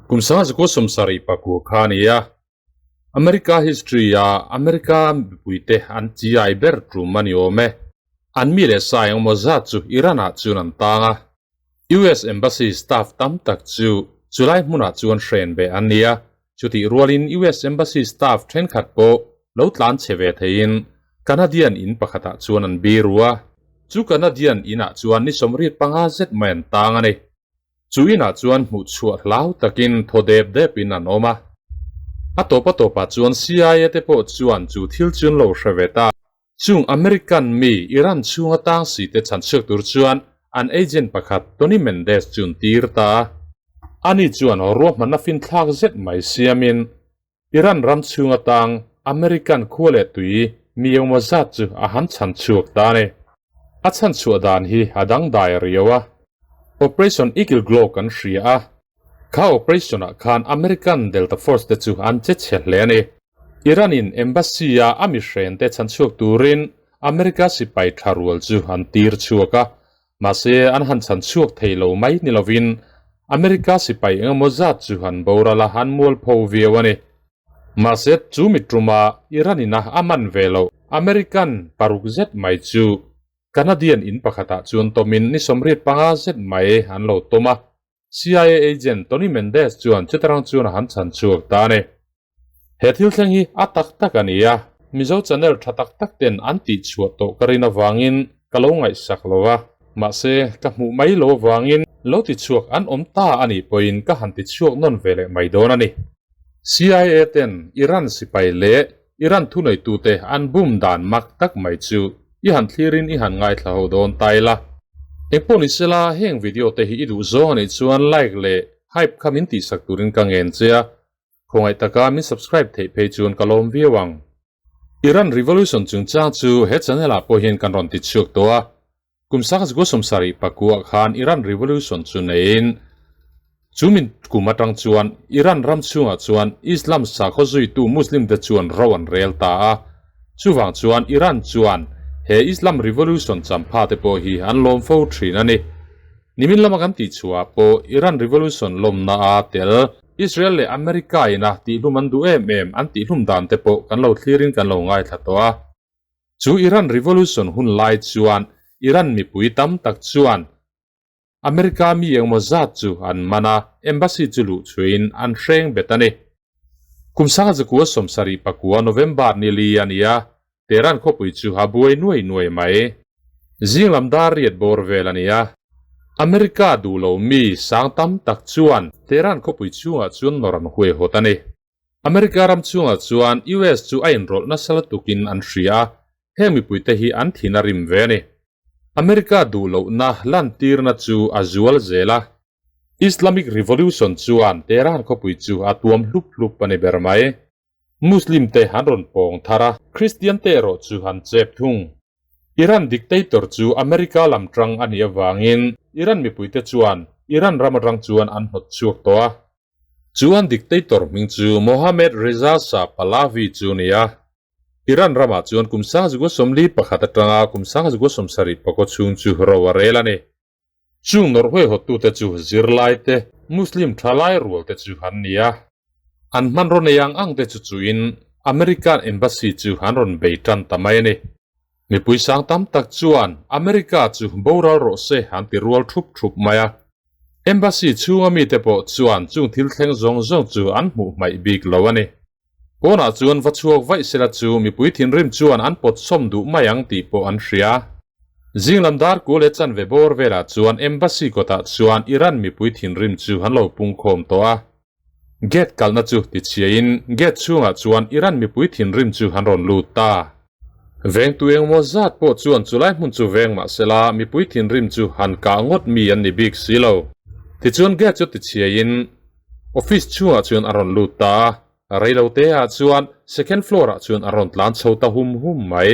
Kum sangha 76 kha a ni a, America history a America mipuite an chiai ber tum a ni awm e. An mi leh sa engemaw zat chu Iran ah chuan an tang a. US Embassy staff tam tak chu chulai hmunah chuan hren ve an ni a, chutih rualin US Embassy staff thenkhat pawh lo tlan chhe ve theiin Canadian in pakhatah chuan an biru a. Chu Canadian inah chuan ni 85 zet mai an tang a ni. Chu inah chuan hmuh chhuah hlau takin thaw dep depin an awm a. A tawp a tawpah chuan CIA te pawh chuan chu thil chu an lo hre ve ta. Chung American mi Iran chhunga tang si te chhan chhuak tur chuan an agent pakhat Tony Mendez chu an tir ta a. Ani chuan ruahmanna finthlak zet mai siamin Iran ram chhunga tang American khua leh tui mi engmaw zat chu a han chhan chhuak ta a ni. A chhan chhuah dan hi a dangdai riau a. Operation Eagle Glow kan hria a, kha operation-ah khan American Delta Force te chu an che chhe hle a ni. Iran-in embassy-a a mihrente chhan chhuak turin America sipai tha rual chu an tir chhuak a, mahse an han chhan chhuak thei lo mai ni lovin America sipai engemaw zat chu an boral a, an mualpho viau a ni. Mahse chu mitruma Iran-in a a man ve loh American paruk zet mai chu Canadian in pakhatah chuan tawmin ni 85 zet mai an lo tawm a, CIA agent Tony Mendez chuan chutarang chuan a han chhan chhuak ta a ni. He thil thleng hi a tak tak a ni a, Mizo channel tha tak tak ten an tih chhuah tawh ka rin avangin ka lo ngaihsak lo a, mahse ka hmuh mai lo avangin lo ti chhuak an awm ta a nih pawhin ka han ti chhuak nawn ve leh mai dawn a ni. CIA ten Iran sipai leh Iran thuneitute an bum dan mak tak mai chu i han thlirin i han ngaithla ho dawn ta ila. Engpawh ni sela heng video te hi i duh zawng a nih chuan like leh hype kha min tihsak turin ka ngen che a, khawngaih taka min subscribe theih phei chuan ka lawm viau ang. Iran Revolution chungchang chu he channel ah pawh hian kan rawn ti chhuak tawh a, Kum 1979 khan Iran Revolution chu neiin chu min kum atang chuan Iran ram chhungah chuan Islam sakhaw zuitu Muslim te chuan ro an rel ta a. Chuvang chuan Iran chuan he Islam Revolution champha te pawh hi an lawm fo thin a ni. Nimin lama kan tih chhuah pawh Iran Revolution lawmna a tel Israel leh America ina tihhlum an duh em em an tihhlum dan te pawh kan lo thlirin kan lo ngaithla tawh a. Chu Iran Revolution hun lai chuan Iran mipui tam tak chuan America mi engmaw zat chu an man a, embassy chu luh chhuiin an hreng bet a ni. Kum 1979 November ni li a ni a, Tehran khawpui chu a buai nuai nuai mai. Zinglam dar riat bawr vel a ni a, America duh lo mi sang tam tak chuan Tehran khawpui chhungah chuan nawr an huaihawt a ni. America ram chhungah chuan US chu a inrawlh nasa lutukin an hria a, heng mipuite hi an thin a rim ve a ni. America duh lohna lantirna chu a zual zel a, Islamic Revolution chuan Tehran khawpui chu a tuam hlup hlup a ni ber mai. Muslim te an rawn pawng thar a, Christian te erawh chu an chep thung. Iran dictator chu America lam tang a nih avangin Iran mipuite chuan Iran ram atang chuan an hnawt chhuak tawh a. Chuan dictator hming chu Mohammad Reza Shah Pahlavi chu ni a. Iran ramah chuan kum 1941 atanga kum 1974 chhung chu ro a rel a ni. Chung nawrhhuai hawttute chu zirlai te, Muslim thalai rual te chu an ni a. An hmanraw nei ang ang te chu chuhin American Embassy chu an rawn bei tan ta mai a ni. Mipui sang tam tak chuan America chu boral rawh se an ti rual thup thup mai a. Embassy chhunga mite pawh chuan chung thil thleng zawng zawng chu an hmuh hmaih bik lo a ni. Pawnah chuan va chhuak vaih sela chu mipui thinrim chuan an pawt sawm duh mai ang tih pawh an hria. Zinglam dar kul leh chanve bawr velah chuan Embassy kawtah chuan Iran mipui thinrim chu an lo pungkhawm tawh a. Gate kalna chu tichhiain gate chhungah chuan Iran mipui thinrim chu an rawn lut ta. Vengtu engmaw zat pawh chuan chulai hmun chu veng mah sela mipui thinrim chu han kah ngawt mi an ni bik si lo. Tichuan gate chu tichhiain office chhungah chuan a rawn lut ta a, reilote ah chuan second floor ah chuan a rawn tlan chho ta hum hum mai.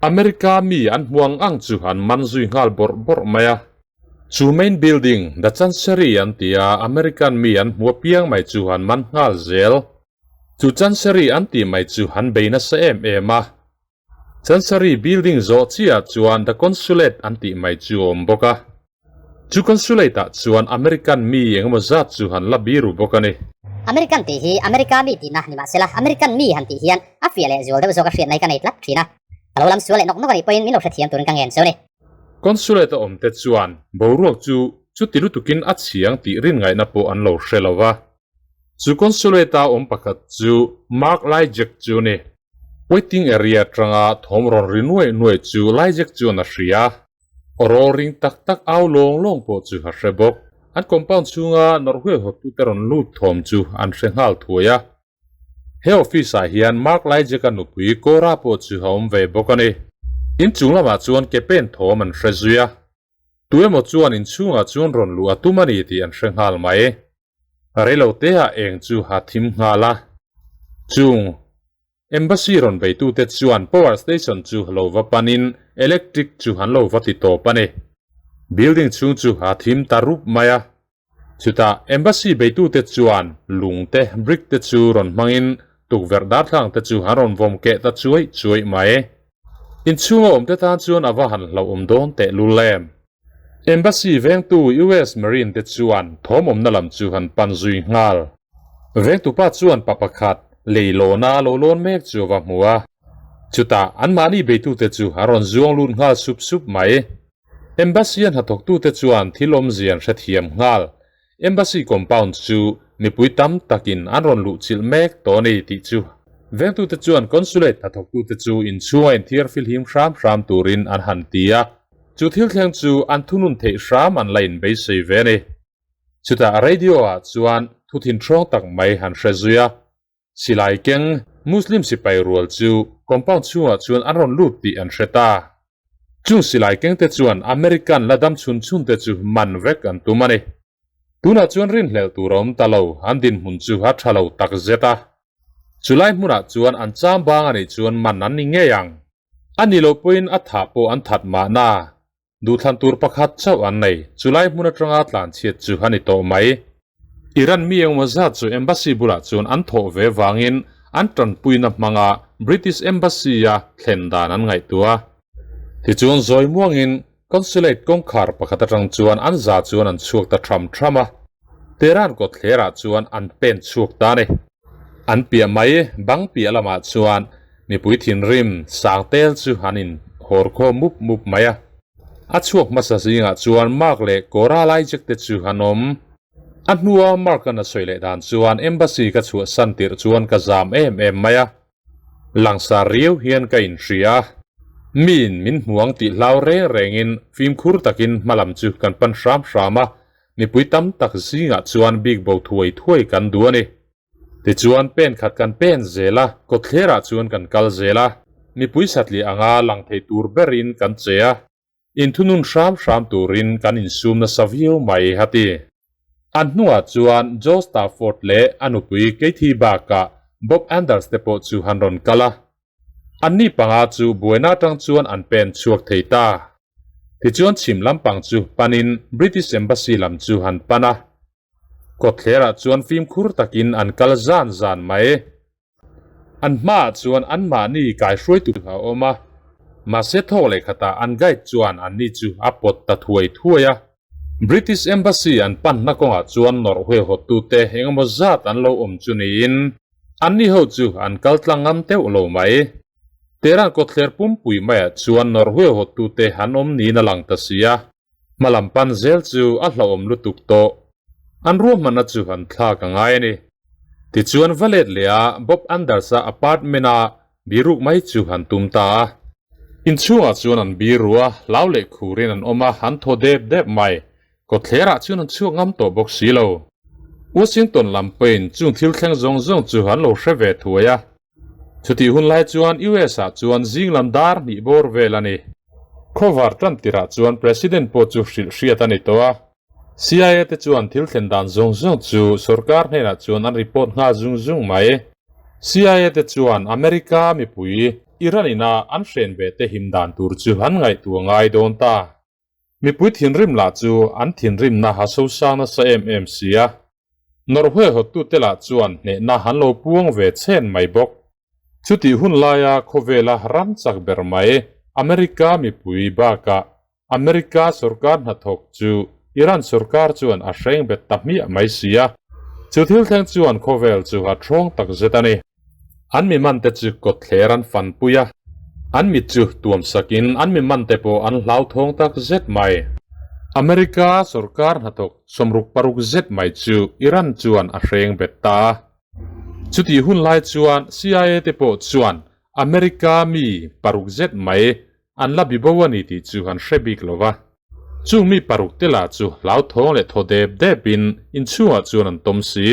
America mi an hmuang ang chu an man zui nghal bawrh bawrh mai a. Chu main building, the Chancery an ti a, American mi an hmu apiang mai chu an man nghal zel. Chu Chancery an tih mai chu an bei nasa em em a. Chancery building zawh chiah chuan the Consulate an tih mai chu a awm bawk a. Chu consulate ah chuan American mi engemaw zat chu han la biru bawk a ni. American tih hi America mi tihna ni mahsela American mi han tih hian a fiah leh zual deuh zawk a hriatna hi ka nei tlat thin a. Ka lo lam sual leh nawk nawk a nih pawhin min lo hrethiam turin ka ngen chu a ni. Consulate a awm te chuan boruak chu chuti lutukin a chhiang tih rin ngaihna pawh an lo hre lo va. Chu consulate a awm pakhat chu Mark Lyjek chu a ni. Waiting area atanga thawm rawn ri nuai nuai chu Lyjek chuan a hria. Aw rawl ring tak tak au lawng lawng pawh chu a hre bawk. An compound chhunga nawrh huaihawttute rawn lut thawm chu an hre nghal thuai a. He office ah hian Mark Lyjek-a nupui Cora pawh chu a awm ve bawk a ni. Inchung lamah chuan ke pen thawm an hre zui a. Tu emaw chuan inchhungah chuan rawn luh a tum a ni tih an hre nghal mai. Reilo te ah eng chu a thim nghal a. Chung Embassy rawn beitute chuan power station chu lo va panin electric chu an lo va ti tawp a ni. Building chhung chu a thim ta rup mai a. Chutah Embassy beitute chuan lung te, brick te chu rawn hmangin tukverh darthlang te chu an rawn vawm keh ta chuai chuai mai. Inchhunga awmte tan chuan a va han hlauhawm dawn teh lul em. Embassy vengtu US Marine te chuan thawm awmna lam chu han pan zui nghal. Vengtupa chuan pa pakhat leilawna lo lawn mek chu a va hmu a. Chutah anmahni beitute chu an rawn zuang lut nghal sup sup mai. Embassy a hnathawktute chuan thil awmzia an hrethiam nghal. Embassy compound chu mipui tam takin an rawn luhchilh mek tawh a ni tih chu vengtute chuan consulate hnathawktute chu inchhunga inthiar filhim hram hram turin an han ti a. Chu thil thleng chu an thunun theih hram an la inbeisei ve a ni. Chutah radio ah chuan thu thinhrawng tak mai han hre zui a. Silai keng Muslim sipai rual chu compound chhungah chuan an rawn lut tih an hre ta. Chung silai kengte chuan American la dam chhun chhunte chu man vek an tum a ni. Tunah chuan rinhlelh tur a awm ta lo, an dinhmun chu a tha lo tak zet a. Chulai hmunah chuan an cham bang a nih chuan man an ni ngei ang. A ni loh pawhin a thah pawh an that mahna. Duhthlan tur pakhat chauh an nei, chulai hmun atanga tlanchhiat chu a ni tawh mai. Iran mi engmaw zat chu Embassy bulah chuan an thawh ve vangin an tanpuina hmanga British Embassy-a thlen dan an ngaihtuah. Tichuan zawi muangin Consulate kawngkhar pakhat atang chuan an za chuan an chhuak ta tham tham a, Tehran kawtthlerah chuan an pen chhuak ta a ni. An piah mai bang piah lamah chuan mipui thinrim sang tel chu an in hawr khawm mup mup mai a. A chhuak hmasa zingah chuan Mark leh Cora Lyjek te chu an awm. A hnua Mark-a'n a sawi leh dan chuan Embassy ka chhuahsan tirh chuan ka zam em em mai a. Langsar riau hian ka inhria a, miin min hmuang tih hlau reng rengin fimkhur takin hmalam chu kan pan hram hram a, mipui tam tak zingah chuan bik bo thuai thuai kan duh a ni. Tichuan pen khat kan pen zel a, kawtthlerah chuan kan kal zel a, mipui satliah anga lang thei tur berin kan che a. Inthunun hram hram turin kan insum nasa viau mai, a ti. An hnungah chuan Joe Stafford leh a nupui Katie bakah Bob Anders te pawh chu han rawn kal a. Anni panga chu buaina atang chuan an pen chhuak thei ta. Tichuan chhim lampang chu panin British Embassy lam chu han pan a. Kawtthlerah chuan fimkhur takin an kal zan zan mai. An hmaah chuan anmahni kaihruaitu a awm a, mahse thawk leh khatah an guide chuan anni chu a pawt ta thuai thuai a. British Embassy an panna kawngah chuan nawrh huaihawttute engemaw zat an lo awm chu niin anni ho chu an kal tlang ngam teuh lo mai. Tehran kawtthler pumpui maiah chuan nawrh huaihawttute an awm niin a lang ta si a, hmalam pan zel chu a hlauhawm lutuk tawh. An ruahmanna chu an thlak a ngai a ni. Tichuan va let leh a Bob Anders-a apartment-a biruk mai chu an tum ta a. Inchhungah chuan an biru a, hlau leh khurin an awm a, an thaw dep dep mai. Kawtthlerah chuan an chhuak ngam tawh bawk si lo. Washington lam pawhin chung thil thleng zawng zawng chu an lo hre ve thuai a. Chutih hun lai chuan US-ah chuan zing lam dar hnih bawr vel a ni. Khawvar tan tirah chuan President pawh chu hrilh hriat a ni tawh a. CIA te chuan thil thlen dan zawng zawng chu sorkar hnenah chuan an report nghal zung zung mai. CIA te chuan America mipui Iran ina an hren ve te him dan tur chu an ngaihtuah ngai dawn ta. Mipui thinrim lah chu an thinrimna a sosang nasa em em si a. Norway hawttute lah chuan hnehna an lo puang ve chhen mai bawk. Chutih hun laia khawvela ram chak ber mai America mipui bakah America sorkar hnathawk chu Iran sorkar chuan a hreng bet ta hmiah mai si a. Chu thil thleng chuan khawvel chu a thawng tak zet a ni. An mi mante chu kawtthler an fanpui a, an mit chu tuam sakin an mi mante pawh an hlauthawng tak zet mai. America sorkar hnathawk 66 zet mai chu Iran chuan a hreng bet ta a. Chutih hun lai chuan CIA te pawh chuan America mi paruk zet mai an la bibo a ni tih chu an hre bik lo va. Chung mi paruk te lah chu hlauthawng leh thaw dep depin inchhungah chuan an tawm si.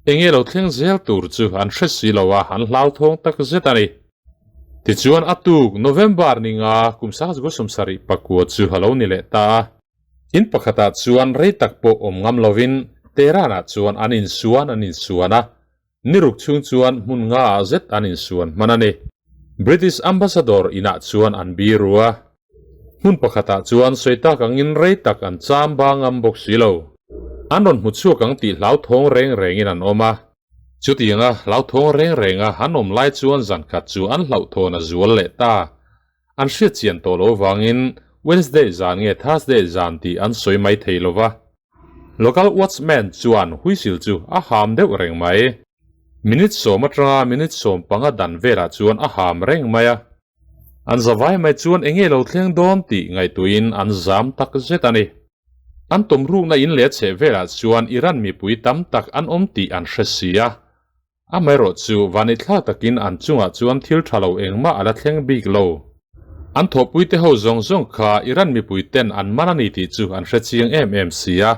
Enge lo thleng zel tur chu an hre si lo a, an hlauthawng tak zet a ni. Tichuan a tuk November ni nga kum sangzukua sawmsarih pakua chu a lo ni leh ta a. In pakhatah chuan rei tak pawh awm ngam lovin Tehran-ah chuan an insuan an insuan a, Ni ruk chhung chuan hmun nga ah zet an insuan hman a ni. British Ambassador inah chuan an biru a. Hmun pakhatah chuan sawi tak angin rei tak an cham bang ngam bawk si lo. An rawn hmu chhuak ang tih hlauthawng reng rengin an awm a. Chutianga hlauthawng reng renga an awm lai chuan zan khat chu an hlauhthawn a zual leh ta. An hriat chian tawh loh vangin Wednesday zan nge Thursday zan tih an sawi mai thei lo va. Local watchman chuan whistle chu a ham deuh reng mai. Minute sawm atanga minute 15 dan velah chuan a ham reng mai a. An zavai mai chuan enge lo thleng dawn tih ngaihtuahin an zam tak zet a ni. An tawmrukna in leh chheh velah chuan Iran mipui tam tak an awm tih an hre si a. Amaherawhchu, vanithlak takin an chungah chuan thil tha lo engmah a la thleng bik lo. An thawhpuite ho zawng zawng kha Iran mipui ten an man a ni tih chu an hre chiang em em si a.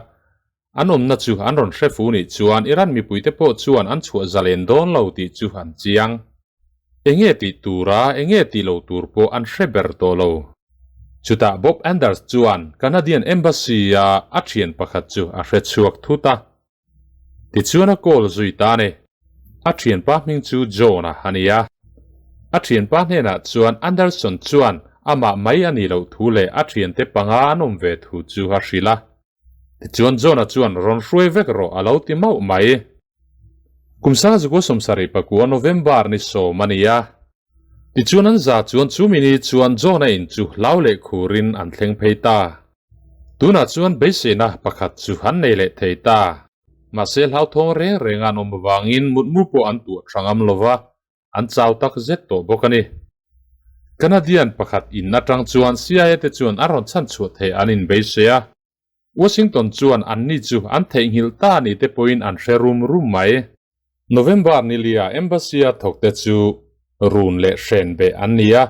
An awmna chu an rawn hre fu nih chuan Iran mipuite pawh chuan an chhuah zalen dawn lo tih chu an chiang. Enge tih tura enge tih lo tur pawh an hre ber tawh lo. Chutah Bob Anders chuan Canadian Embassy-a a thian pakhat chu a hre chhuak thut a. Tichuan a call zui ta a ni. A thianpa hming chu John-a a ni a. A thianpa hnenah chuan Anderson chuan amah mai a nih loh thu leh a thiante panga an awm ve thu chu a hrilh a. Tichuan John-a chuan rawn hruai vek rawh a lo ti mauh mai. Kum sangzukua sawmsarih pakua November ni sawm a ni a. Tichuan an za chuan chumi ni chuan John-a in chu hlau leh khurin an thleng phei ta. Tunah chuan beiseina pakhat chu an nei leh thei ta. Mahse hlauthawng reng reng an awm avangin mutmu pawh an tuah tha ngam lo va, an chau tak zet tawh bawk a ni. Canadian pakhat in atang chuan CIA te chuan an rawn chhanchhuah theih an inbeisei a. Washington chuan anni chu an theihnghilh ta ni te pawhin an hre rum rum mai. November ni lia Embassy-a thawkte chu run leh hren beh an ni a,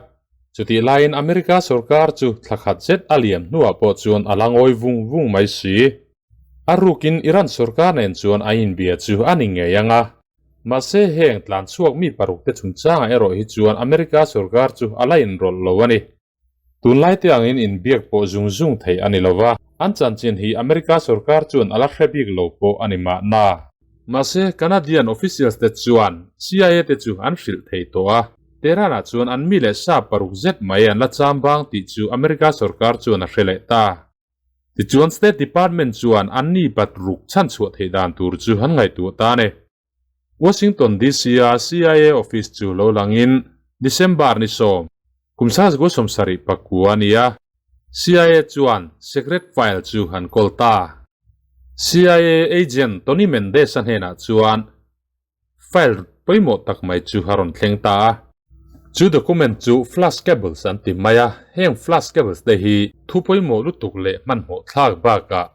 chutih laiin America sorkar chu thla khat zet a liam hnuah pawh chuan a la ngawi vung vung mai si. A rukin Iran sorkar nen chuan a inbia chu a ni ngei ang a. Mahse heng tlan chhuak mi paruk te chungchangah erawh hi chuan America sorkar chu a la inrawlh lo a ni. Tunlai te angin inbiak pawh zung zung theih a ni lo va, an chanchin hi America sorkar chuan a la hre bik lo pawh a ni mahna. Mahse, Canadian officials te chuan CIA te chu an hrilh thei tawh a, Tehran-ah chuan an mi leh sa paruk zet mai an la cham bang tih chu America sorkar chuan a hre leh ta. Tichuan State Department chuan anni bat ruk chhanchhuah theih dan tur chu an ngaihtuah ta a ni. Washington DC-a CIA office chu lo langin December ni sawm, kum sazgua sawmsarih pakua a ni a, CIA chuan secret file chu an kawl ta. CIA agent Tony Mendez-a hnenah chuan file pawimawh tak mai chu a rawn thleng ta a. Chu document chu flash cables an ti mai a, heng flash cables te hi thu pawimawh lutuk leh hmanhmawh thlak bakah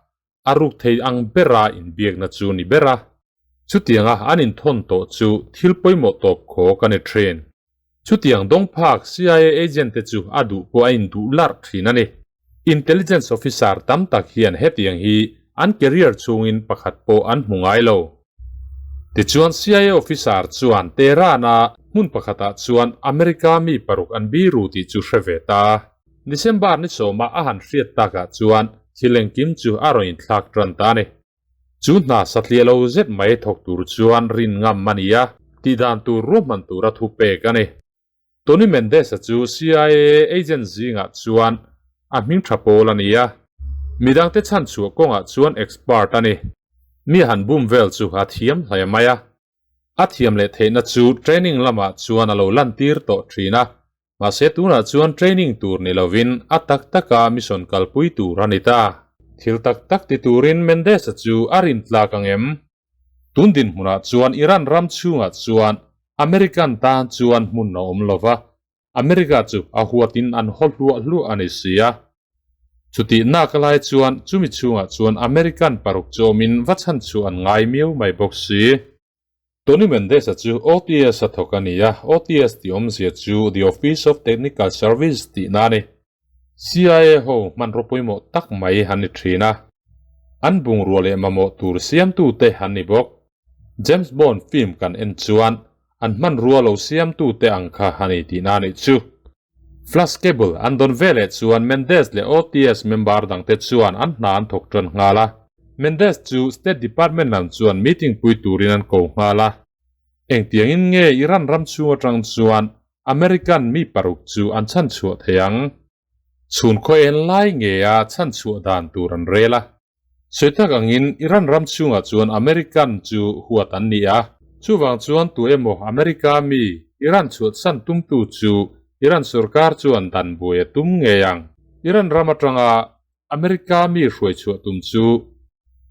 A ruk thei ang bera inbiakna chu ni ber a, chutianga an inthawn tawh chu thil pawimawh tawp khawk a ni thin. Chutiang dawngphak CIA agent te chu a duh pawh a induh larh thin a ni. Intelligence officer tam tak hian hetiang hi an career chhungin pakhat pawh an hmu ngai lo. Tichuan CIA officer chuan Tehran-a hmun pakhatah chuan America mi paruk an biru tih chu hre ve ta a. December ni sawma a han hriat takah chuan thil engkim chu a rawn inthlak tan ta a ni. Chu hna satliah lo zet mai thawk tur chuan rin ngam a ni a, tihdan tur ruahman tura thu pek a ni. Tony Mendez-a chu CIA agent zingah chuan a hming tha pawl a ni a, midangte chhanchhuah kawngah chuan expert a ni. Mi han bum vel chu a thiam hle mai a, a thiam leh theihna chu training lamah chuan a lo lantir tawh thin a, Mahse tunah chuan training tur ni lovin a tak taka mission kalpui tur a ni ta. Thil tak tak ti turin Mendes-a chu a rin tlak ang em? Tun dinhmunah chuan Iran ram chhungah chuan American tan chuan hmun a awm lo va, America chu a huatin an haw hluah hluah a ni si a. Chutih nak lai chuan chumi chhungah chuan American paruk chu awmin va chhan chu an ngai miau mai bawk si. Tony Mendez-a chu OTS a thawk a ni a, OTS tih awmzia chu The Office of Technical Service tihna a ni. CIA ho hmanraw pawimawh tak mai an ni thin a, an bungrua leh mamawh tur siamtute an ni bawk. James Bond film kan en chuan an hmanrua lo siamtute ang kha a ni tihna a nih chu. Flash cable an dawn veleh chuan Mendez leh OTS member dangte chuan an hna an thawk tan nghal a. Mendez chu State Department lam chuan meeting pui turin an ko nghal a. Engtiangin nge Iran ram chhung atang chuan American mi paruk chu an chhanchhuah thei ang? Chhun khaw en lai nge a chhanchhuah dan tur an rel a. Sawi tak angin Iran ram chhungah chuan American chu huat an ni a. Chuvang chuan tu emaw America mi Iran chhuahsan tumtu chu Iran sorkar chuan dan buai a tum ngei ang. Iran ram atanga America mi hruai chhuah tum chu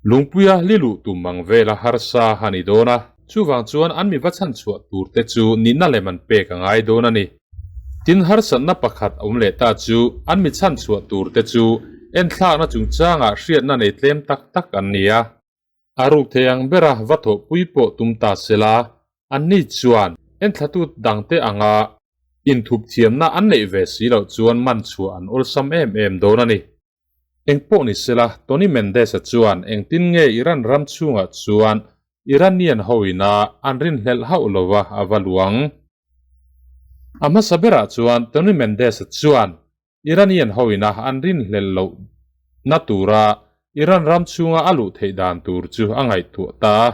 lungpuia liluh tum ang vela harsa a ni dawn a. Chuvang chuan an mi va chhan chhuah tur te chu nihna lem an pek a ngai dawn a ni. Tin, harsatna pakhat a awm leh ta chu an mi chhan chhuah tur te chu enthlakna chungchangah hriatna nei tlem tak tak an ni a. A ruk thei ang bera va thawhpui pawh tum ta se la, anni chuan enthlatu dangte anga inthup thiamna an neih ve si loh chuan man chhuah an awlsam em em dawn a ni. Engpawh ni sela, Tony Mendez-a chuan engtin nge Iran ram chhungah chuan Iranian hoina an rinhlelh hauh lova a va luang? A hmasa berah chuan Tony Mendez-a chuan Iranian hoina an rinhlelh loh na tura Iran ram chhunga a luh theih dan tur chu a ngaihtuah ta a.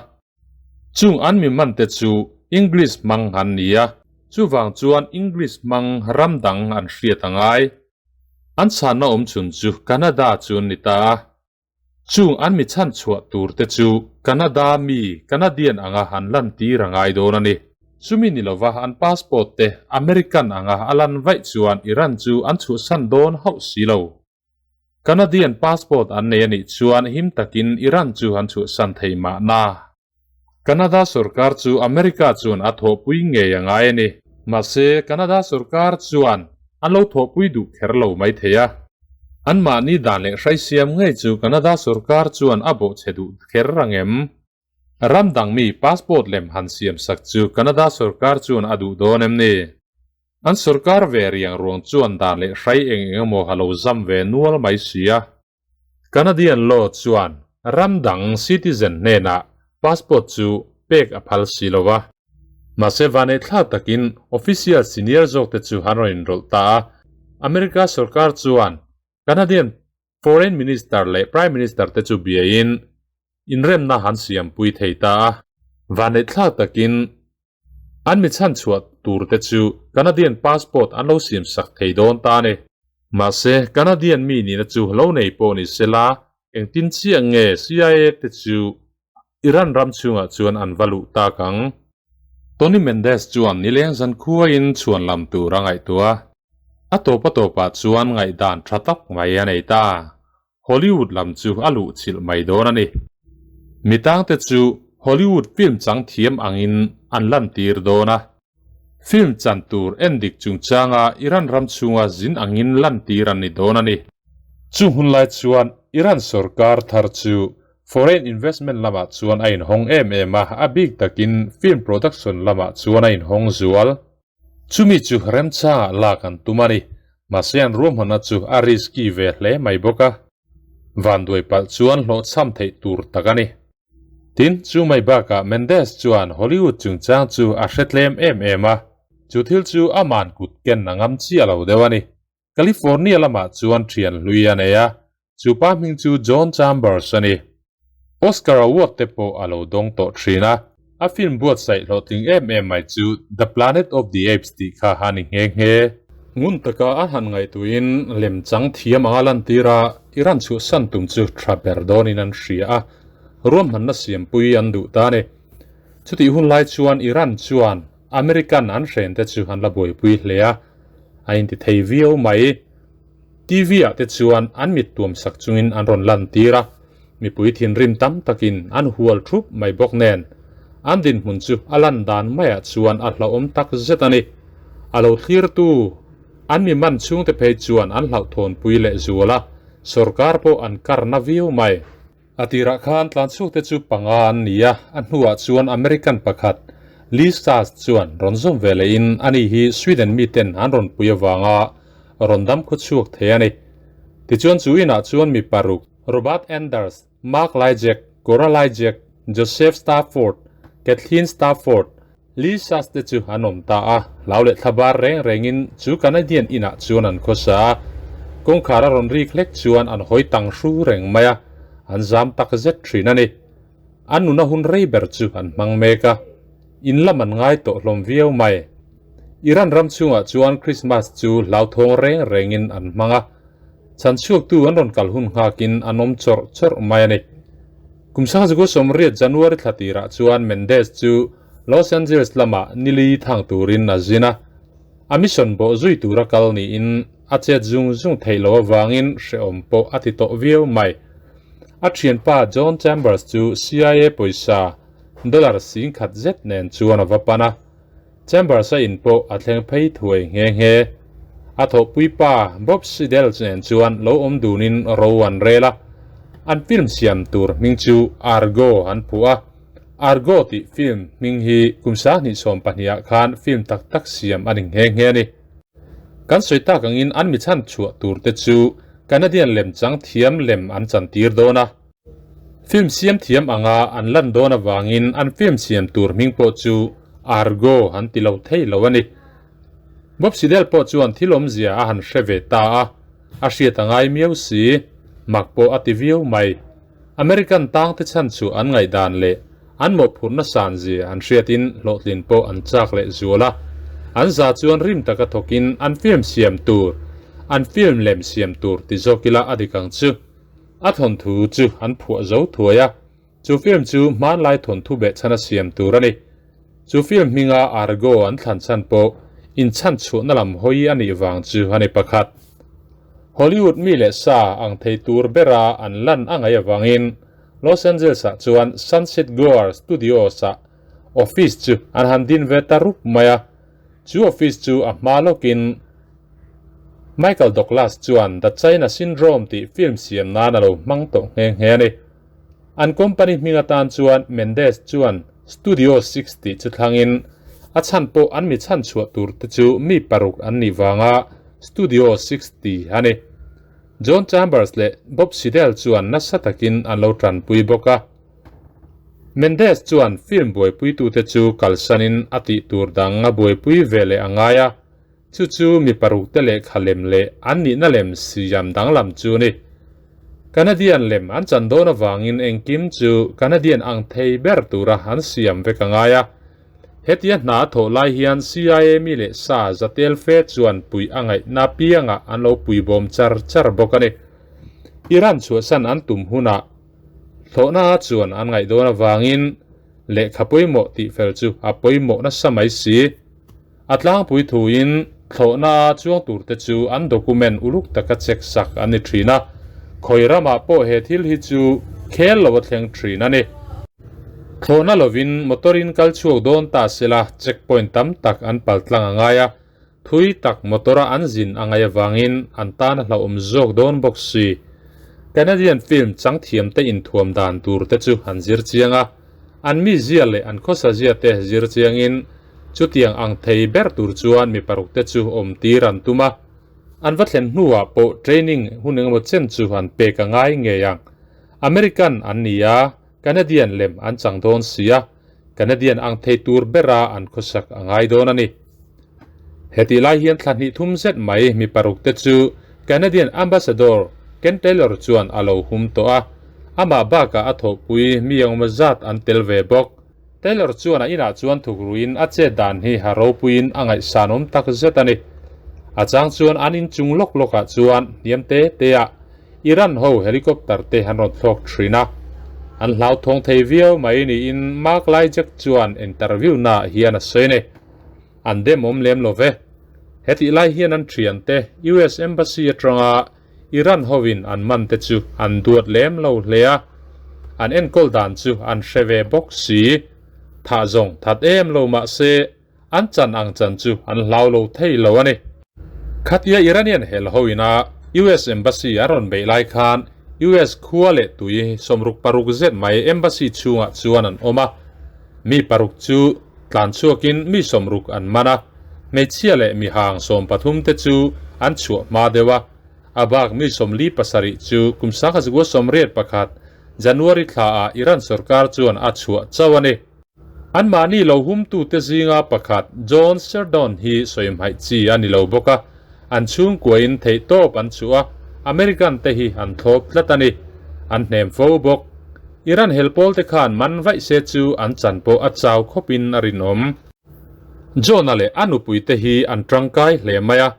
Chung an mi hmante chu English hmang an ni a, chuvang chuan English hmang ram dang an hriat a ngai. An chhanna awm chhun chu Canada chu an ni ta a. Chung an mi chhan chhuah tur te chu Canada mi Canadian anga an lan tir a ngai dawn a ni. Chumi ni lova an passport te American anga a lan vaih chuan Iran chu an chhuahsan dawn hauh si lo. Canadian passport an nei a nih chuan him takin Iran chu an chhuahsan thei mahna. Canada sorkar chu America chuan a thawhpui ngei a ngai a ni. Mahse, Canada sorkar chuan an lo thawhpui duh kher lo mai thei a. Anmahni dan leh hrai siam ngei chu Canada sorkar chuan a bawhchhe duh kher rang em? Ram dang mi passport lem han siam sak chu Canada sorkar chuan a duh dawn em ni? An sorkar ve riang ruang chuan dan leh hrai eng eng emaw a lo zam ve nual mai si a. Canadian law chuan ram dang citizen hnenah passport chu pek a phal si lo a. Mahse vaneihthlak takin official senior zawkte chu an rawn inrawlh ta a. America sorkar chuan Canadian foreign minister leh prime minister te chu biain inremna an siampui thei ta a. Vaneihthlak takin An mi chhan chhuah tur te chu Canadian passport an lo siam sak thei dawn ta a ni. Mahse, Canadian mi nihna chu lo nei pawh ni se la, engtin chiah nge CIA te chu Iran ram chhungah chuan an va luh tak ang? Tony Mendez chuan nileng zan khuaiin chhuan lam tur a ngaihtuah. A tawp a tawpah chuan ngaihdan tha tak mai a nei ta. Hollywood lam chu a luh chilh mai dawn a ni. Mi tangte chu Hollywood film chang thiam angin an lantir dawn a. Film chan tur en dik chungchanga Iran ram chhunga zin angin lantir an ni dawn a ni. Chung hun lai chuan Iran sorkar thar chu foreign investment lamah chuan a inhawng em em a, a bik takin film production lamah chuan a inhawng zual. Chumi chu remchangah lak an tum a ni. Mahse an ruahmanna chu a risky ve hle mai bawk a. Vanduai palh chuan hlawhchham theih tur tak a ni. Tin, chu mai bakah Mendes chuan Hollywood chungchang chu a hre tlem em em a, chu thil chu aman kut ken a ngam chiah lo deuh a ni. California lamah chuan thian hlui a nei a, chu pa hming chu John Chambers a ni. Oscar Award te pawh a lo dawng tawh thin a, a film buatsaih hlawhtling em em mai chu The Planet of the Apes tih kha a ni nghe nghe. Ngun taka a han ngaihtuahin lemchang thiam anga lantir a, Iran chhuahsan tum chu tha ber dawnin an hria a, ruahmanna siampui an duh ta a ni. Chutih hun lai chuan Iran chuan American an hren te chu an la buaipui hle a, a inti thei viau mai. TV ah te chuan an mit tuam sak chungin an rawn lan tir a, mipui thinrim tam takin an hual thup mai bawk nen an dinhmun chu a lan dan maiah chuan a hlauhawm tak zet a ni. A lo thlirtu an mi man chhungte phei chuan an hlauhthawnpui leh zual a, sawrkar pawh an karna viau mai. A tirah khan tlanchhukte chu panga an ni a, a hnuah chuan American pakhat Lee Stas chuan rawn zawm ve lehin ani hi Sweden miten an rawn pui avanga rawn dam khawchhuak thei a ni. Tichuan chu inah chuan mi paruk, Robert Anders, Mark Lyjek, Cora Lyjek, Joseph Stafford, Kathleen Stafford, Lee Sas te chu an awm ta a, hlau leh thlabar reng rengin chu Canadian inah chuan an khawsa a. Kawngkhar a rawn rik hlek chuan an hawi tang hru reng mai a, an zam tak zet thin a ni. An nuna hun rei ber chu an hmang mek a, in lam an ngai tawh hlawm viau mai. Iran ram chhungah chuan Christmas chu hlauthawng reng rengin an hmang a, chhanchhuaktu an rawn kal hun nghakin an awm chawrh chawrh mai a ni. Kum sangzukua sawmriat January thla tirah chuan Mendes chu Los Angeles lamah nili thang turin a zin a, a mission bawh zui tura kal niin a chet zung zung theih loh avangin hrehawm pawh a ti tawh viau mai. A thianpa John Chambers chu CIA pawisa dollar singkhat zet nen chuan a va pan a, Chambers-a in pawh a thleng phei thuai nghe nghe. A thawhpuipa Bob Sidel nen chuan lo awm dunin ro an rel a, an film siam tur hming chu Argo an phuh a. Argo tih film hming hi kum 2020 ah khan film tak tak siam a ni nghe nghe a ni. Kan sawi tak angin an mi chhan chhuah tur te chu Canadian lemchang thiam lem an chantir dawn a. Film siam thiam anga an lan dawn avangin an film siam tur hming pawh chu Argo an ti lo thei lo a ni. Bob Sidel pawh chuan thil awmzia a han hre ve ta a, a hriat a ngai miau si, mak pawh a ti viau mai. American tangte chhan chu an ngaihdan leh an mawhphurhna sanzia an hriatin hlawhtlin pawh an chak leh zual a, an za chuan rim taka thawkin an film siam tur, an film lem siam tur ti zawk ila a dik ang chu. A thawnthu chu an phuah zo thuai a, chu film chu hmanlai thawnthu behchhana siam tur a ni. Chu film hminga Argo an thlan chhan pawh inchhan chhuahna lam hawi a nih vang chu a ni pakhat. Hollywood mi leh sa ang thei tur bera an lan a ngaih avangin Los Angeles-ah chuan Sunset Gower Studios-ah office chu an han din ve ta rup mai a. Chu office chu a hma lawkin Michael Douglas chuan The China Syndrome tih film siam nan a lo hmang tawh nghe nghe a ni. An company hming atan chuan Mendes chuan Studio 60 chu thlangin a chhan pawh an mi chhan chhuah tur te chu mi paruk an nih vanga Studio 60 a ni. John Chambers leh Bob Sidel chuan nasa takin an lo tanpui bawk a. Mendes chuan film buaipuitute chu kalsanin a tih tur dang a buaipui ve leh a ngai a, chu chu mi parukte lehkha lem leh an nihna lem siam danglam chu a ni. Canadian lem an chan dawn avangin engkim chu Canadian ang thei ber tura an siam vek a ngai a. Hetia hna a thawh lai hian CIA mi leh sa zatel fe chuan puih a ngaihna piangah an lo pui bawm char char bawk a ni. Iran chhuahsan an tum hunah thlawhna chuan an ngaih dawn avangin lehkha pawimawh tih fel chu a pawimawh nasa mai si. A tlangpui thuin thlawhna chuang turte chu an document uluk taka check sak an ni thin a, khawi ramah pawh he thil hi chu khel lo a thleng thin a ni. Thlawhna lovin motor in kal chhuak dawn ta sela check point tam tak an pal tlang a ngai a, thui tak motor a an zin a ngaih avangin an tan a hlauhawm zawk dawn bawk si. Canadian film changthiamte inthuam dan tur te chu an zir chiang a, an mizia leh an khawsa zia te zir chiangin Chutiang ang thei ber tur chuan mi paruk te chu awm tir an tum a, an va thlen hnuah pawh training hun engemaw chen chu an pek a ngai ngei ang. American an ni a, Canadian lem an chang dawn si a, Canadian ang thei tur bera an khawsak a ngai dawn a ni. Hetih lai hian thla hnih thum zet mai mi paruk te chu Canadian Ambassador Ken Taylor chuan a lo hum tawh a, amah bakah a thawhpui mi engemaw zat an tel ve bawk. Taylor chuan a inah chuan thukruin a chet dan hi a ropuiin a ngaihsanawm tak zet a ni. A chang chuan an inchung lawk lawkah chuan hniam te te ah Iran ho helicopter te an rawn thlawk thin a. An hlauthawng thei viau mai niin Mark Lyjek chuan interview naah hian a sawi a ni. An dem awm lem lo ve. Hetih lai hian an thiante US Embassy atanga. Iran hovin an man te chu an duat lem lo hle a, an enkawl dan chu an hre ve bawk si. Thah zawng that em lo mah se an chan ang chan chu an hlau lo thei lo a ni. Khatia Iranian hel hoin a US Embassy an rawn beih lai khan US khua leh tui 66 zet mai Embassy chhungah chuan an awm a, mi paruk chu tlan chhuakin mi 60 an man a, hmeichhia leh mihang 13 te chu an chhuah hma deuh a, a bak mi 47 chu kum 1981 January thlaah Iran sorkar chuan a chhuah chauh a ni. Anmahni lo humtute zinga pakhat John Serdon hi sawi hmaih chi a ni lo bawk a, an chhungkuain theihtawp an chhuah a, American te hi an thlawp tlat a ni. An hnem fo bawk. Iran helpawl te khan man vaih se chu an chan pawh a chau khawpin a rinawm. John-a leh a nupui te hi an tangkai hle mai a,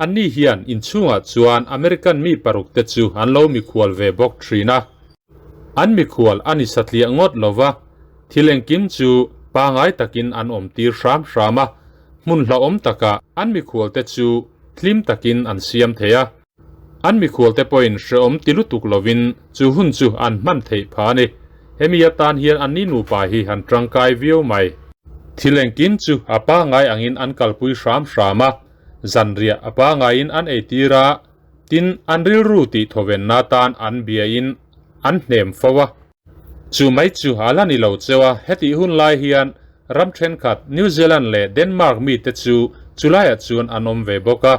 anni hian inchhungah chuan American mi paruk te chu an lo mikhual ve bawk thin a. An mikhual a ni satliah ngawt lo va, thil engkim chu pangai takin an awm tir hram hram a, hmun hlauhawm takah an mikhualte chu hlim takin an siam thei a. An mikhualte pawhin hrehawm ti lutuk lovin chu hun chu an hman theih phah a ni. Hemi atan hian anni nupa hi an tangkai viau mai. Thil engkim chu a pangai angin an kalpui hram hram a, zanriah a pangaiin an eitir a, Tin, an rilru tih thawvenna atan an biain an hnem fo a. Chu mai chu a la ni lo cheu a, hetih hun lai hian ram thenkhat New Zealand leh Denmark mite chu chulaiah chuan an awm ve bawk a.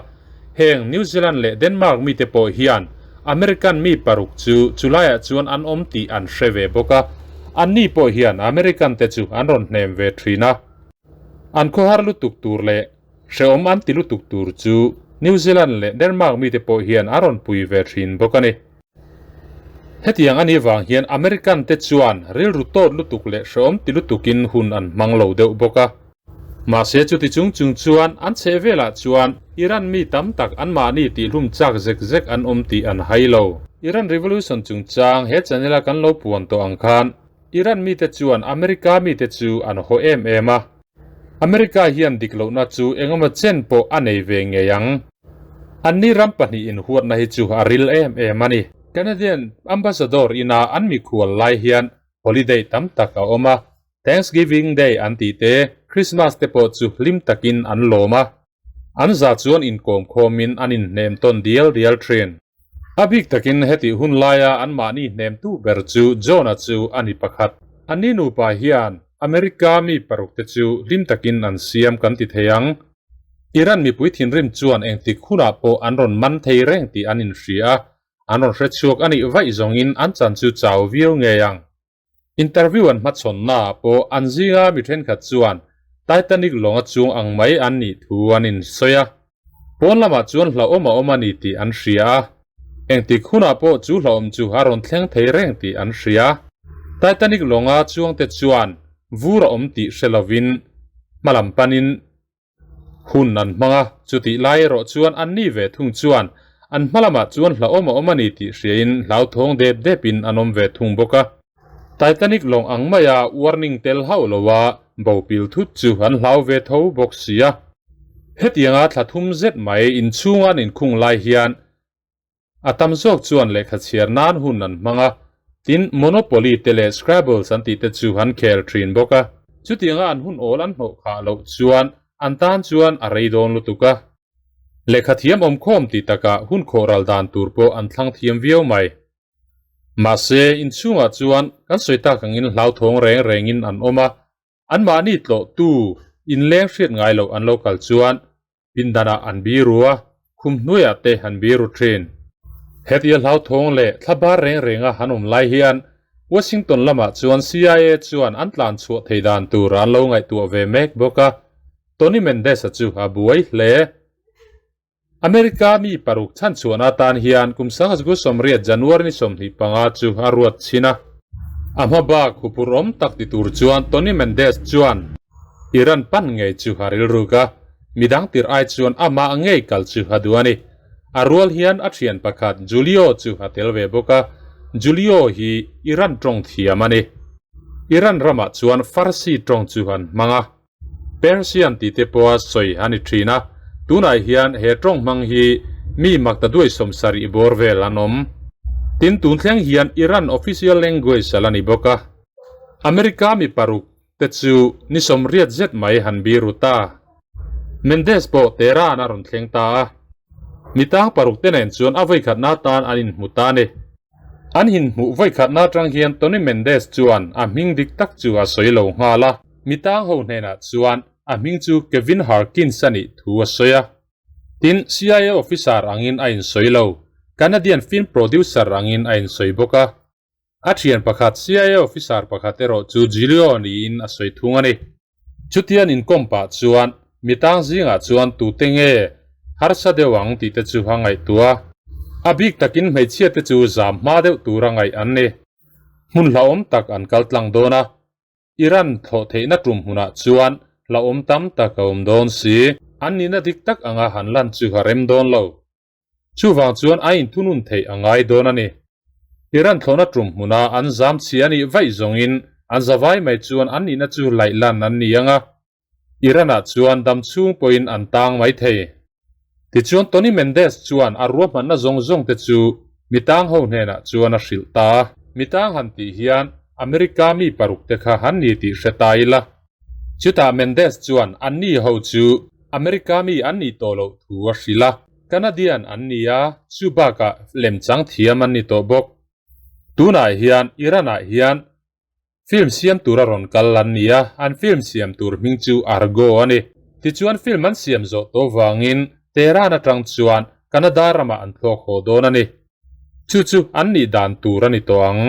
Heng New Zealand leh Denmark mite pawh hian American mi paruk chu chulaiah chuan an awm tih an hre ve bawk a, anni pawh hian American te chu an rawn hnem ve thin a. An khawhar lutuk tur leh Hrehawm an ti lutuk tur chu New Zealand leh Denmark mite pawh hian a rawn pui ve thin bawk a ni. Hetiang a nih vang hian American te chuan rilru tawt lutuk leh hrehawm ti lutukin hun an hmang lo deuh bawk a. Mahse chuti chung chung chuan an chheh velah chuan Iran mi tam tak anmahni tihhlum chak zek zek an awm tih an hai lo. Iran Revolution chungchang he channel a kan lo puan tawh ang khan Iran mite chuan America mite chu an haw em em a. America hian dik lohna chu engemaw chen pawh a nei ve ngei ang. Anni ram pahnih inhuatna hi chu a ril em em a ni. Canadian Ambassador ina an mikhual lai hian holiday tam tak a awm a, Thanksgiving Day an tih te, Christmas te pawh chu hlim takin an lawm a. An za chuan inkawm khawmin an inhnem tawn dial dial thin. A bik takin hetih hun laia anmahni hnemtu ber chu John-a chu a ni pakhat. Anni nupa hian America mi paruk te chu hlim takin an siam kan ti thei ang. Iran mipui thinrim chuan engtik hunah pawh an rawn man thei reng tih an inhria a, an rawn hre chhuak a nih vaih zawngin an chan chu chau viau ngei ang. Interview an hmachhawnnaah pawh an zinga mi thenkhat chuan Titanic lawnga chung ang mai an nih thu an insawi a. Pawn lamah chuan hlauhawm a awm a ni tih an hria a. Engtik hunah pawh chu hlauhawm chu a rawn thleng thei reng tih an hria. Titanic lawnga chuangte chuan vur a awm tih hre lovin hmalam panin Hun an hmang a, chutih lai erawh chuan anni ve thung chuan an hma lamah chuan hlauhawm a awm a ni tih hriain hlauthawng dep depin an awm ve thung bawk a. Titanic lawng ang maia warning tel hauh loa bo pil thut chu an hlau ve tho bawk si a. Hetianga thla thum zet mai inchhunga an inkhung lai hian A tam zawk chuan lehkha chhiar nan hun an hmang a, tin Monopoly te leh Scrabbles an tih te chu an khel thin bawk a. Chutianga an hun awl an hnawh khah loh chuan an tan chuan a rei dawn lutuk a. Lehkha thiam awmkhawm tih takah hun khawh ral dan tur pawh an thlang thiam viau mai. Mahse, inchhungah chuan kan sawi tak angin hlauthawng reng rengin an awm a, Anmahni tlawhtu inleng hriat ngai loh an lo kal chuan pindanah an biru a, khum hnuaiah te an biru thin. Hetia hlauthawng leh thlabar reng renga han awm lai hian Washington lamah chuan CIA chuan an tlan chhuah thei dan tur an lo ngaihtuah ve mek bawk a, Tony Mendez-a chu a buai hle. America mi paruk chhanchhuahna atan hian kum 1980 January ni 25 chu a ruat chhin a. A hma bak huphurh awm tak ti tur chuan Tony Mendez chuan Iran pan ngei chu a rilruk a, midang tirh ai chuan amah ngei kal chu a duh a ni. A rual hian a thian pakhat Julio chu a tel ve bawk a, Julio hi Iran tawng thiam a ni. Iran ramah chuan Farsi tawng chu an hmang a. Persian tih te pawha sawi a ni thin a, tunah hian he tawng hmang hi Mi maktaduai 70 bawr vel an awm. Tin, tun thleng hian Iran official language a la ni bawk a. America mi paruk te chu ni 80 zet mai han biru ta. Mendes pawh Tehran a rawn thleng ta a. Mi tang paruk te nen chuan a vawikhatna atan an inhmu ta a ni. An inhmuh vawikhatna atang hian Tony Mendes chuan a hming dik tak chu a sawi lo nghal a. Mi tang ho hnenah chuan a hming chu Kevin Harkins a nih thu a sawi a. Tin, CIA officer angin a insawi lo, Canadian film producer angin a insawi bawk a. A thian pakhat CIA officer pakhat erawh chu Julio niin a sawi thung a ni. Chutian inkawm pah chuan mi tang zingah chuan tute nge harsa deuh ang tih te chu a ngaihtuah a. A bik takin hmeichhia te chu zam hma deuh tura ngaih an ni. Hmun hlauhawm tak an kal tlang dawn a. Iran thlawh theihna tum hmunah chuan hlauhawm tam tak a awm dawn si. An nihna dik tak anga han lan chu a rem dawn lo. Chuvang chuan a inthunun theih a ngai dawn a ni. Iran thlawhna tum hmuna an zam chhi a nih vaih zawngin an zavai mai chuan an nihna chu laih lan an ni ang a. Iran-ah chuan dam chhung pawhin an tang mai thei. Tichuan Tony Mendes chuan a ruahmanna zawng zawng te chu mi tang ho hnenah chuan a hrilh ta a. Mi tang han tih hian America mi paruk te kha han ni tih hre ta ila. Chutah Mendes chuan anni ho chu America mi an nih tawh loh thu a hrilh a. Canadian an ni a, chu bakah lemchang thiam an ni tawh bawk. Tunah hian Iran-ah hian Film siam tur a rawn kal an ni a, an film siam tur hming chu Argo a ni. Tichuan film an siam zawh tawh vangin Tehran atang chuan Canada ramah an thlawk haw dawn a ni. Chu chu an nih dan tur a ni tawh ang.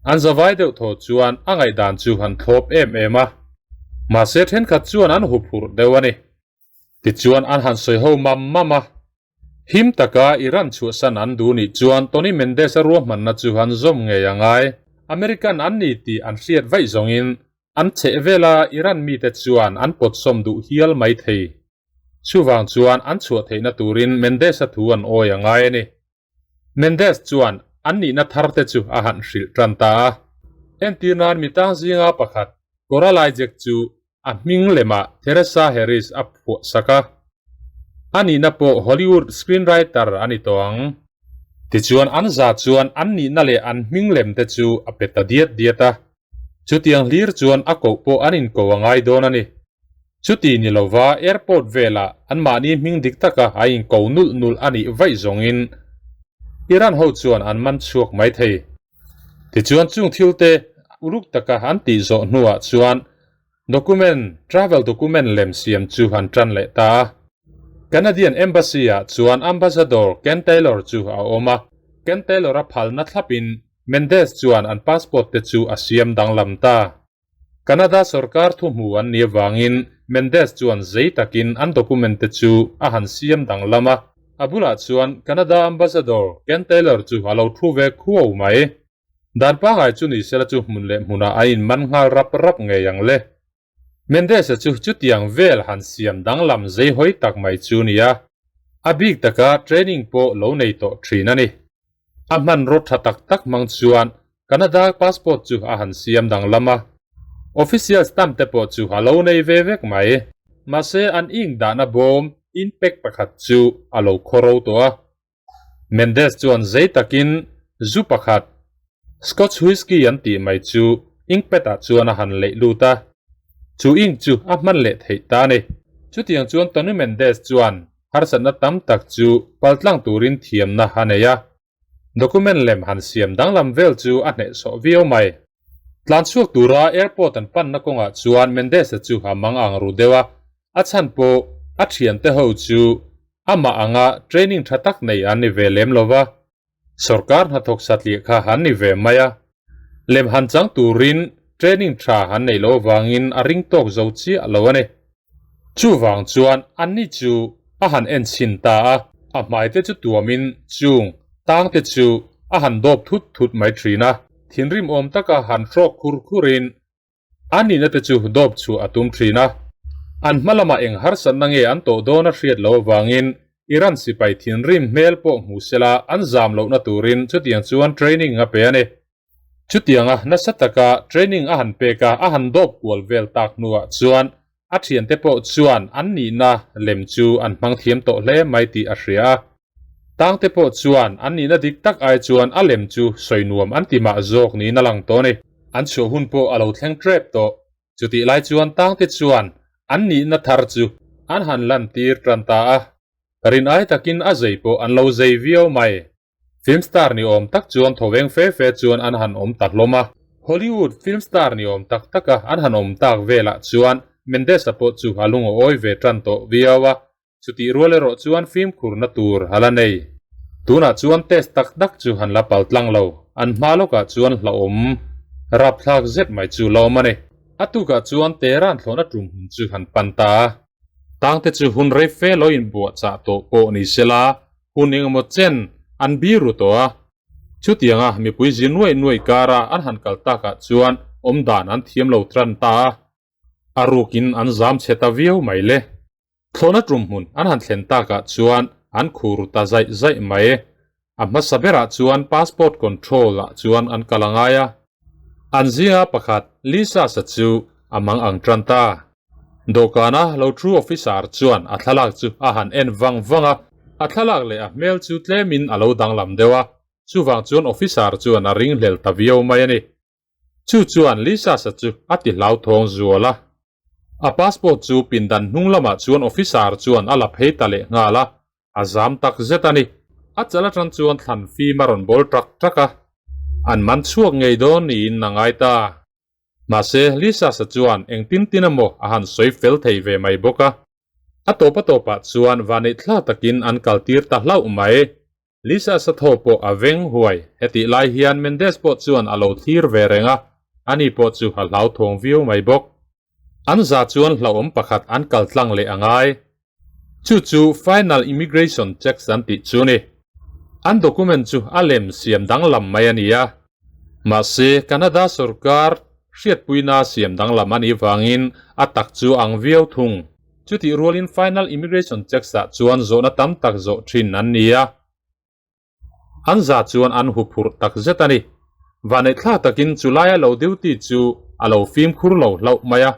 An zavai deuh thaw chuan a ngaihdan chu an thlawp em em a. Mahse thenkhat chuan an huphurh deuh a ni. Tichuan an han sawi ho mam mam a. Him taka Iran chhuahsan an duh nih chuan Tony Mendes-a ruahmanna chu an zawm ngei a ngai. American an ni tih an hriat vaih zawngin an chheh vela Iran mite chuan an pawtsawm duh hial mai thei. Chuvang chuan an chhuah theihna turin Mendes-a thu an awi a ngai a ni. Mendes chuan an nihna tharte chu a han hrilh tan ta a. Entir nan mi tang zinga pakhat Coralie Jack chu a hming lemah Theresa Harris a phuah sak a. A nihna pawh Hollywood screenwriter a ni tawh ang. Tichuan an za chuan an nihna leh an hming lem te chu a pe ta diat diat a. Chutiang hlir chuan a koh pawh an inko a ngai dawn a ni. Chuti ni lova airport velah anmahni hming dik taka a inko nulh nulh a nih vaih zawngin Iran ho chuan an man chhuak mai thei. Tichuan chung thilte uluk taka an tih zawh hnuah chuan document, travel document lem siam chu an tan leh ta a. Canadian Embassy-ah chuan Ambassador Ken Taylor chu a awm a, Ken Taylor-a phalna thlapin Mendes chuan an passport te chu a siam danglam ta. Canada sorkar thuhmu an nih avangin Mendes chuan zei takin an document te chu a han siam danglam a, a bulah chuan Canada Ambassador Ken Taylor chu a lo thu ve khuau mai. Dan pangai chu ni sela chu hmun leh hmunah a inman nghal rap rap ngei ang le. Mendes-a chu chutiang vel han siam danglam zei hawi tak mai chu nia, a bik taka training pawh lo nei tawh thin a ni. A hmanraw tha tak tak hmang chuan Canada passport chu a han siam danglam a, official stamp te pawh chu a lo nei ve vek mai. Mahse an ink dahna bawm in pack pakhat chu a lo khawro tawh a. Mendes chuan zei takin zu pakhat, Scotch whisky an tih mai chu ink pad ah chuan a han leih lut a, chu ink chu a hman leh theih ta a ni. Chutiang chuan Tony Mendes chuan harsatna tam tak chu paltlang turin thiamna a nei a. Document lem han siam danglam vel chu a hnehsawh viau mai. Tlan chhuak tura airport an panna kawngah chuan Mendes-a chu a mang ang ru deuh a, a chhan pawh a thiante ho chu amah anga training tha tak nei an ni ve lem lo va, sorkar hnathawk satliah kha an ni ve mai a. Lem han chang turin training tha an neih loh avangin a ring tawk zo chiah lo a ni. Chuvang chuan anni chu a han en chhin ta a, a hmai te chu tuamin chung tang te chu a han dawp thut thut mai thin a. Thinrim awm taka han hrawk khur khurin a nihna te chu dawp chhuah a tum thin a. An hma lamah eng harsatna nge an tawh dawn a hriat loh avangin Iran sipai thinrim hmel pawh hmu sela an zam lohna turin chutiang chuan training a pe a ni. Chutianga nasa taka training a han pek a, a han dawp kual vel tak hnuah chuan a thiante pawh chuan an nihna lem chu an hmang thiam tawh hle mai tih a hria a. Tangte pawh chuan an nihna dik tak ai chuan a lem chu sawi nuam an ti mah zawk niin a lang tawh a ni. An chhuah hun pawh a lo thleng tep tawh. Chutih lai chuan tangte chuan an nihna thar chu an han lantir tan ta a. Rin ai takin a zei pawh an lo zei viau mai. Film star ni awm tak chuan thawveng fe fe chuan an han awm ta hlawm a. Hollywood film star ni awm tak taka an han awm tak velah chuan Mendes-a pawh chu a lung a awi ve tan tawh viau a, chutih rual erawh chuan fimkhurna tur a la nei. Tunah chuan test tak tak chu han la pal tlang lo, an hma lawkah chuan hlauhawm rapthlak zet mai chu la awm a ni. A tukah chuan Tehran thlawhna tum hun chu han pan ta a. Tangte chu hun rei fe lo inbuahchah tawh pawh ni sela, hun engemaw chen an biru tawh a. Chutianga mipui zi nuaih nuaih kara an han kal takah chuan awmdan an thiam lo tan ta a, a rukin an zam chhe ta viau mai le. Thlawhna tum hmun an han thlen takah chuan an khur ta zaih zaih mai. A hmasa berah chuan passport control ah chuan an kal a ngai a. An zinga pakhat Lisa sa chu a mang ang tan ta. Dawhkana lo thu officer chuan a thlalak chu a han en vang vang a, a thlalak leh a hmel chu tlemin a lo danglam deuh a, chuvang chuan officer chuan a ringhlel ta viau mai a ni. Chu chuan Lisa-sa chu a ti hlauthawng zual a. A passport chu pindan hnung lamah chuan officer chuan a la phei ta leh nghal a, a zam tak zet a ni. A chal atang chuan thlan fim a rawn bawl ṭak ṭak a, an man chhuak ngei dawn niin a ngai ta. Mahse, Lisa-sa chuan engtin tin emaw a han sawi fel thei ve mai bawk a. A tawp a tawpah chuan vanneih thla takin an kaltir ta hlauh mai. Lisa Satho pawh a veng huai. Hetih lai hian Mendes pawh chuan a lo thlir ve reng a, ani pawh chu a hlauthawng viau mai bawk. An za chuan hlauhawm pakhat an kal tlang leh a ngai. Chu chu Final Immigration Checks an tih chu ni. An document chu a lem siam danglam mai a ni a. Mahse, Canada sorkar hriatpuina siam danglam a nih vangin a tak chu ang viau thung. Chutih rualin Final Immigration Checks-ah chuan zawhna tam tak zawh thin an ni a, an za chuan an huphurh tak zet a ni. Vaneihthlak takin chulaia lo duty chu a lo fimkhur lo hlauh mai a,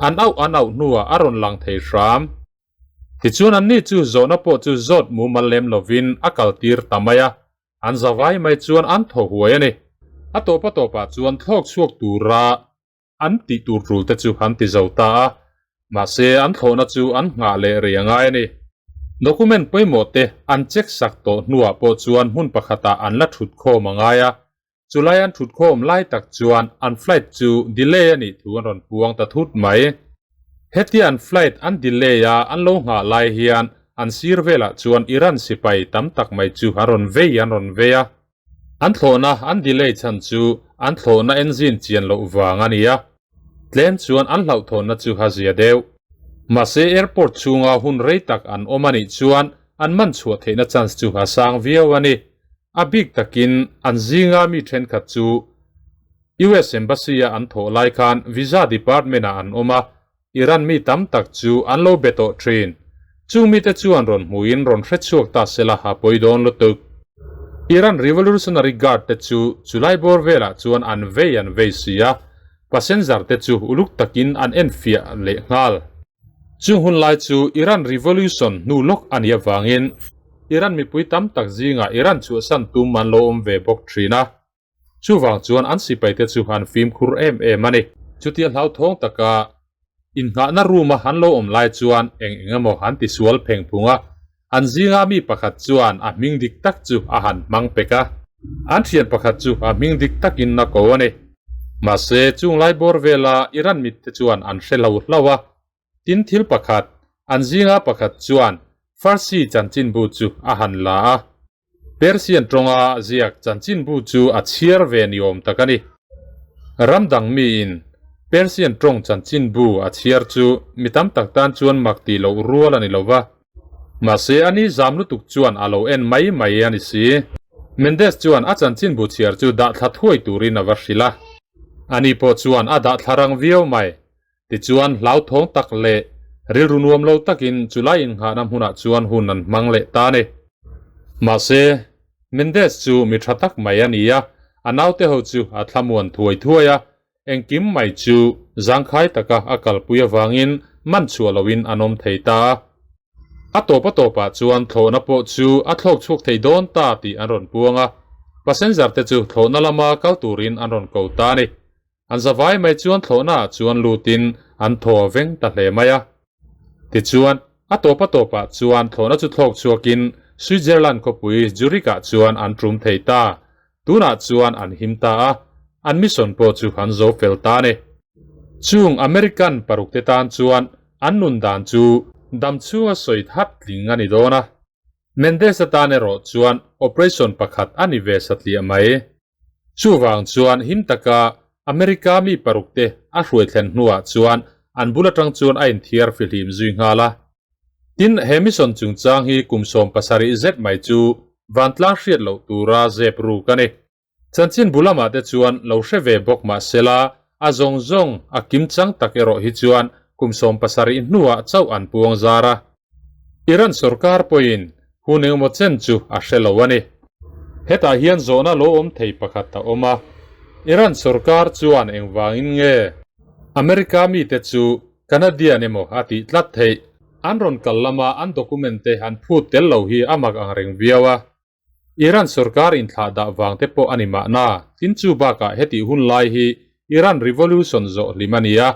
an auh an auh hnuah a rawn lang thei hram. Tichuan anni chu zawhna pawh chu zawt mumal lem lovin a kaltir ta mai a, an zavai mai chuan an thaw huai a ni. A tawp a tawpah chuan thlawk chhuak tura An tih tur tul te chu an ti zo ta a, mahse an thlawhna chu an nghah leh rei a ngai a ni. Document pawimawh te an check sak tawh hnuah pawh chuan hmun pakhatah an la thut khawm a ngai a, chulai an thut khawm lai tak chuan an flight chu delay a nih thu an rawn puang ta thut mai. Hetia an flight an delay a an lo nghah lai hian an sir velah chuan Iran sipai tam tak mai chu an rawn vei an rawn vei a. An thlawhna an delay chhan chu an thlawhna engine chian loh vang a ni a, tlem chuan an hlauhthawnna chu a zia deuh. Mahse airport chhunga hun rei tak an awm a nih chuan an man chhuah theihna chance chu a sang viau a ni. A bik takin an zinga mi thenkhat chu US Embassy-a an thawh lai khan Visa Department-ah an awm a, Iran mi tam tak chu an lo be tawh thin. Chung mite chuan rawn hmuhin rawn hre chhuak ta sela a pawi dawn lutuk. Iran Revolutionary Guard te chu chulai bawr velah chuan an vei an vei si a, passenger te chu uluk takin an enfiah leh nghal. Chung hun lai chu Iran Revolution hnu lawk a nih avangin Iran mipui tam tak zingah Iran chhuahsan tum an lo awm ve bawk thin a. Chuvang chuan an sipaite chu an fimkhur em em a ni. Chutia hlauthawng taka innghahna room-a an lo awm lai chuan eng eng emaw an tisual pheng phung a, an zinga mi pakhat chuan a hming dik tak chu a han hmang pek a. An thian pakhat chu a hming dik takin a ko a ni. Mahse, chung lai bawr vela Iran mitte chuan an hre lo hlauh a. Tin thil pakhat, an zinga pakhat chuan Farsi chanchinbu chu a han la a. Persian tawnga ziak chanchinbu chu a chhiar ve ni awm tak a ni. Ram dang miin Persian tawng chanchinbu a chhiar chu mi tam tak tan chuan mak tih loh rual a ni lo va. Mahse a ni zam lutuk chuan a lo en mai mai a ni si. Mendes chuan a chanchinbu chhiar chu dah thla thuai turin a va hrilh a. Ani pawh chuan a dah thla rang viau mai. Tichuan, hlauthawng tak leh rilru nuam lo takin chulai innghahna hmunah chuan hun an hmang leh ta a ni. Mahse, Mendes chu mi tha tak mai a ni a, a naute ho chu a thlamuan thuai thuai a, engkim mai chu zangkhai taka a kalpui avangin man chhuah loin an awm thei ta a. A tawp a tawpah chuan thlawhna pawh chu a thlawk chhuak thei dawn ta tih an rawn puang a, passenger te chu thlawhna lama kal turin an rawn ko ta a ni. An zavai mai chuan thlawhnaah chuan lutin an thaw a veng ta hle mai a. Tichuan, a tawp a tawpah chuan thlawhna chu thlawk chhuakin Switzerland khawpui Zurich-ah chuan an tum thei ta. Tunah chuan an him ta a, an mission pawh chu an zo fel ta a ni. Chung American parukte tan chuan an nun dan chu dam chhunga sawi that tling a ni dawn a. Mendes atan erawh chuan operation pakhat a ni ve satliah mai. Chuvang chuan him taka America mi parukte a hruai thlen hnuah chuan an bul atang chuan a inthiar fihlim zui nghal a. Tin, he mission chungchang hi kum 70 zet mai chu vantlang hriat loh tura zep ruk a ni. Chanchin bu lamah te chuan lo hre ve bawk mah sela, a zawng zawng a kimchang tak erawh hi chuan kum 70 hnuah chauh an puang zar a. Iran sorkar pawhin hun engemaw chen chu a hre lo a ni. Hetah hian zawhna lo awm thei pakhat a awm a, Iran sorkar chuan engvangin nge America mite chu Canadian emaw a tih tlat theih? An rawn kal lama an document te an phut tel lo hi a mak ang reng viau a. Iran sorkar inthlah dah vang te pawh a ni mahna, tin chu bakah hetih hun lai hi Iran revolution zawh hlim a ni a,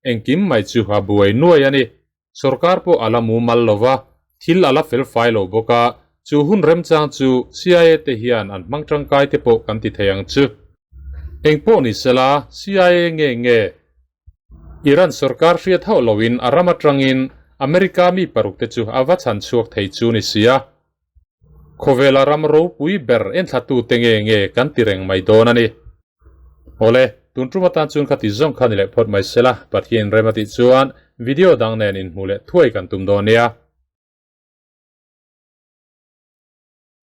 engkim mai chu a buai nuai a ni. Sorkar pawh a la mumal lo va, thil a la fel fai lo bawk a, chu hun remchang chu CIA te hian an hmang tangkai te pawh kan ti thei ang chu. Eng pawh ni sela, CIA nge nge Iran sorkar hriat hauh loin a ram atangin America mi paruk te chu a va chhan chhuak thei chu ni sia. Khawvela ram ropui ber enthlatute nge nge kan ti reng mai dawn a ni. Awle, tun tum atan chuan kha ti zawng kha ni leh phawt mai sela, Pathian rem a tih chuan video dang nen inhmuh leh thuai kan tum dawn nia.